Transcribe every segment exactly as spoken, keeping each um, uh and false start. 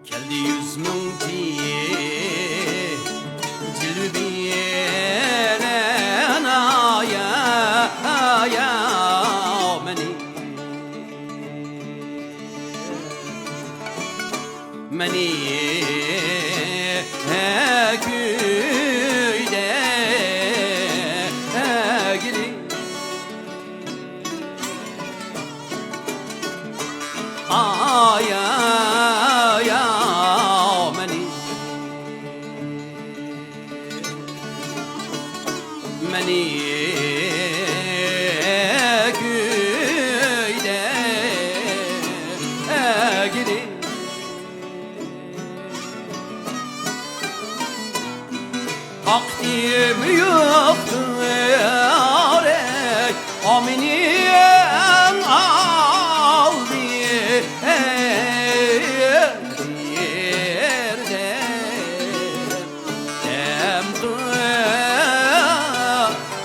كەلدى يۈز مىڭ جىلۋە بىلەن، ئايا، ئايا، مېنى، مېنى كۈيدە ئەگىلى. ئايا، مېنى، مېنى كۈيدە ئەگىلى. تاقىتىم يوقتۇر، ئەي، ئامىنىڭ ئالدى، ئەي، يەردە دەم تۇ-،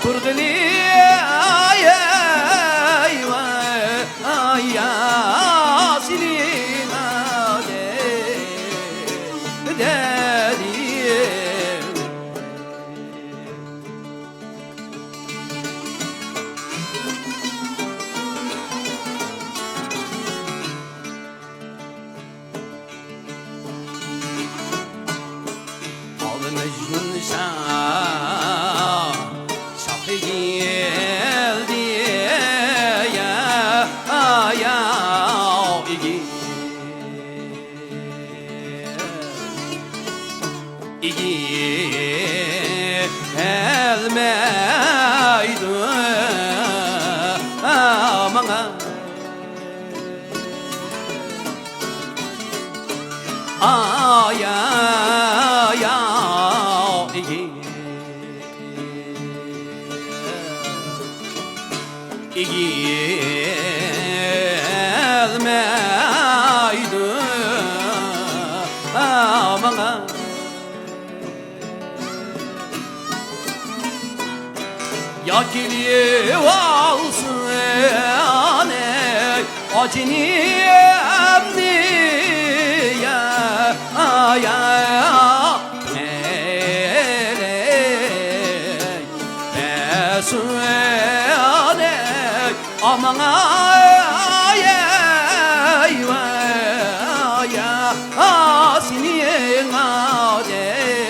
تۇرغىلى، ئاي، ئاي، ۋاي. ئايا سېنىڭ ئادەم دەدىم. ئالىمەجنۇن شاھ، شاھى گېلدى، يا، يا، ئىگە. ئىگە ئەلمەيدۇ ماڭا. ئايا، ئىگە، ئىگە ئەلمەيدۇ ماڭا. يا كېلىۋالسۇن، ئەي، ئاجىنى ئەمدى، يا، يا، مەيلى، بەرسۇن، ئەي، ئاماڭا، ئاي، ئاي، ۋاي، ئا، سېنىڭ ئادەم